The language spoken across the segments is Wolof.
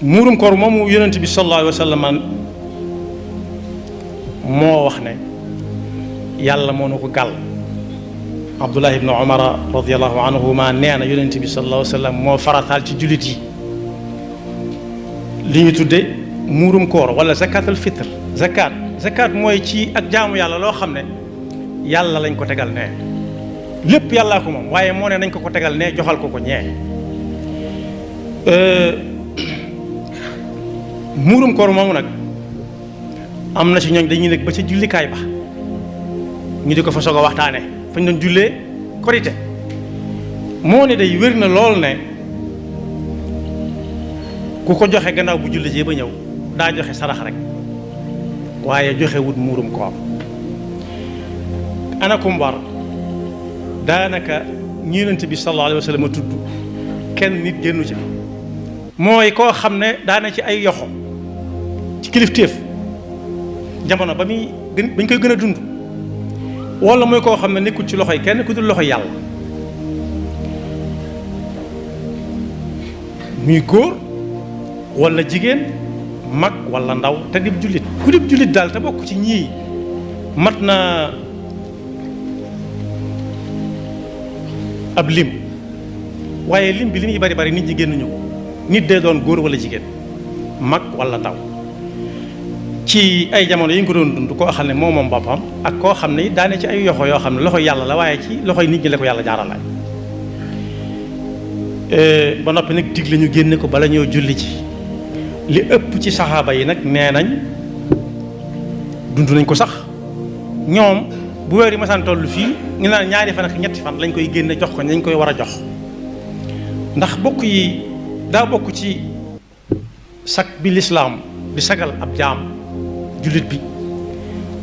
muurum koor moomu yonent bi sallallahu alayhi wa sallam moo wax ne yàlla moo nu ko gàll. Abdullah ibn Umar radiyallahu anhuma nee na yonent bi sallallahu alayhi wa sallam moo farataal ci jullit yi li ñu tudde muurum koor wala zakatul fitr. zakat mooy ci ak jaamu yàlla loo xam ne yàlla lañ ko tegal nee lépp yàllaa ko moom waaye moo ne nañ ko tegal nee joxal ko ñee. muurum koor moomu nag am na ci ñooñ dañuy nekk ba ci jullikaay ba ñu di ko fa soog a waxtaane fañ doon jullee korite moo ne day wér na lool ne ku ko joxe gannaaw bu julli jee ba ñëw daa joxe sarax rek waaye joxe wut muurum koor. ana kum war daanaka Yonent bi sallallahu alayhi wa sallam tudd kenn nit génnu ci mooy koo xam ne daana ci ay yoxo ci kilifteef jamono ba muy bañ koy gën a dund wala mooy koo xam ne nekkul ci loxoy kenn ku dul loxoy yàlla muy góor wala jigéen mag wala ndaw te dib jullit ku dib jullit daal te bokk ci ñii mat na ab lim waaye lim bi li muy bari bari nit ñi génnuñu ko nit dee doon góor wala jigéen mag wala ndaw ci ay jamono yi nga ko doon dund koo xam ne moo moom boppam ak koo xam ne daane ci ay yoxo yoo xam ne loxo yàlla la waaye ci loxoy nit ñi la ko yàlla jaaralaay ba noppi nag dig la ñu génne ko bala ñëw julli ci li ëpp ci saxaaba yi nag nee nañ dund nañ ko sax ñoom bu weer yi masaan toll fii ñu naan ñaari fan ak ñetti fan lañ koy génne jox ko nañ koy war a jox ndax bokk yi daa bokk ci sag bi lislaam di sagal ab jaam jullit bi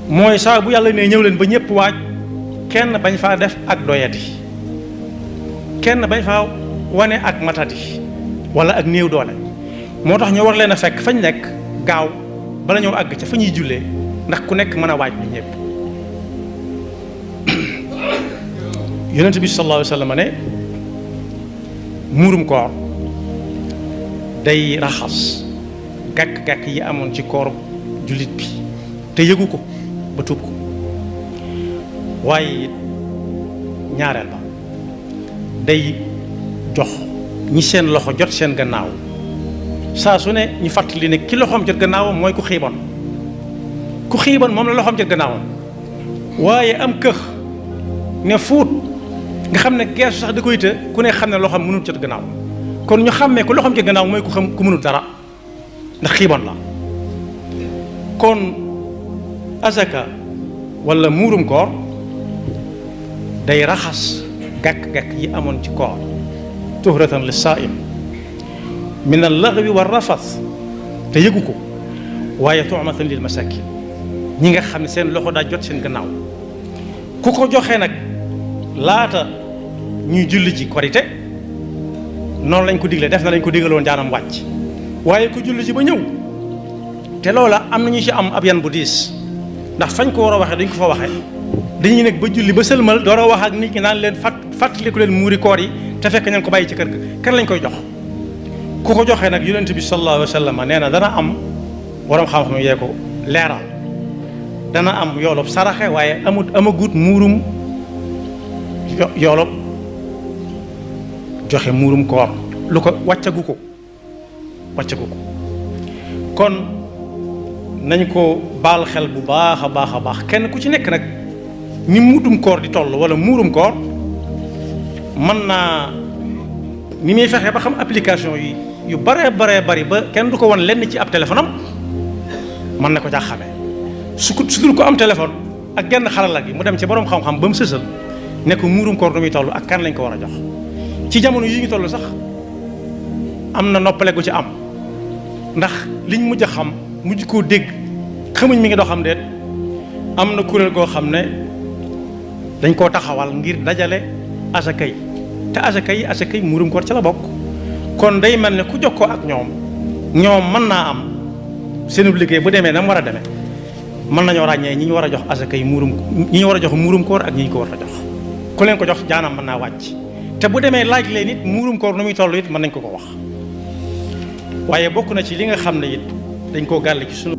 mooy saa bu yàlla ne ñëw leen ba ñëpp waaj kenn bañ faa def ak doyati kenn bañ faa wane ak matati wala ak néew doole moo tax ñu war leen a fekk fañ nekk gaaw bala ñëw àgg ca fa ñuy jullee ndax ku nekk mën a waaj bi ñëpp yonent bi sallallahu alayhi wa sallam ne muurum koor day raxas gàkk-gàkk yi amoon ci koor jullit bi te yëgu ko ba tuub ko waaye ñaareel ba day jox ñi seen loxo jot seen gannaaw saa su ne ñu fàttali ne ki loxoom jot gannaawam mooy ku xiiboon moom la loxoom jot gannaawam waaye am këx ne fuut nga xam ne geesu sax da koy të ku ne xam ne loxoom mënul jot gannaaw kon ñu xàmmee ku loxoom jot gannaaw mooy ku xam ku mënul dara ndax xiiboon la kon azaka wala muurum koor day raxas gàkk-gàkk yi amoon ci koor tuhratan lis saa'im min al-laghwi wa rafas te yëgu ko waaye tu'matan lil masakin ñi nga xam ne seen loxo daa jot seen gannaaw ku ko joxe nag laata ñuy julli ci korite noonu lañ ko digle def na lañ ko digaloon jaanam wàcc waaye ku julli ci ba ñëw te loola am na ñu ci am ab yan bu diis ndax fañ ko war a waxee dañ ko fa waxee dañuy nekk ba julli ba sëlmal door a wax ak nit ñi naan leen fàttaliku leen muuri koor yi te fekk ña ngi ko bàyyi ci kër ga kan lañ koy jox ku ko joxee nag yonent bi sallallahu alayhi wa sallam nee na dana am borom xam-xam yee ko leeral dana am yoolub saraxe waaye amagut muurum yoolub joxe muurum koor lu ko wàccagu ko kon nañ ko baal xel bu baax a baax kenn ku ci nekk nag ni muddum koor di toll wala muurum koor mën naa ni muy fexe ba xam application yi yu bare bari ba kenn du ko wan lenn ci ab téléphone am mën na ko caa xamee su dul ko am téléphone ak genn xarala gi mu dem ci borom xam-xam ba mu sësal ne ko muurum koor nu muy toll ak kan lañ ko war a jox ci jamono yi ñu toll sax am na noppale gu ci am ndax liñ mujj a xam mujj koo dégg xamuñ mi ngi doo xam déet am na kuréel goo xam ne dañ koo taxawal ngir dajale asaka yi te asaka yi muurum koor ci la bokk kon day mel ne ku jokkoo ak ñoom mën naa am seen liggéey bu demee na mu war a demee mën nañoo ràññee ñi ñu war a jox asaka yi ñi ñu war a jox muurum koor ak ñi ñu ko war a jox ku leen ko jox jaanam mën naa wàcc te bu demee laaj leen it muurum koor nu muy toll it mën nañ ko wax waaye bokk na ci li nga xam ne it dañ koo gàll ci sunu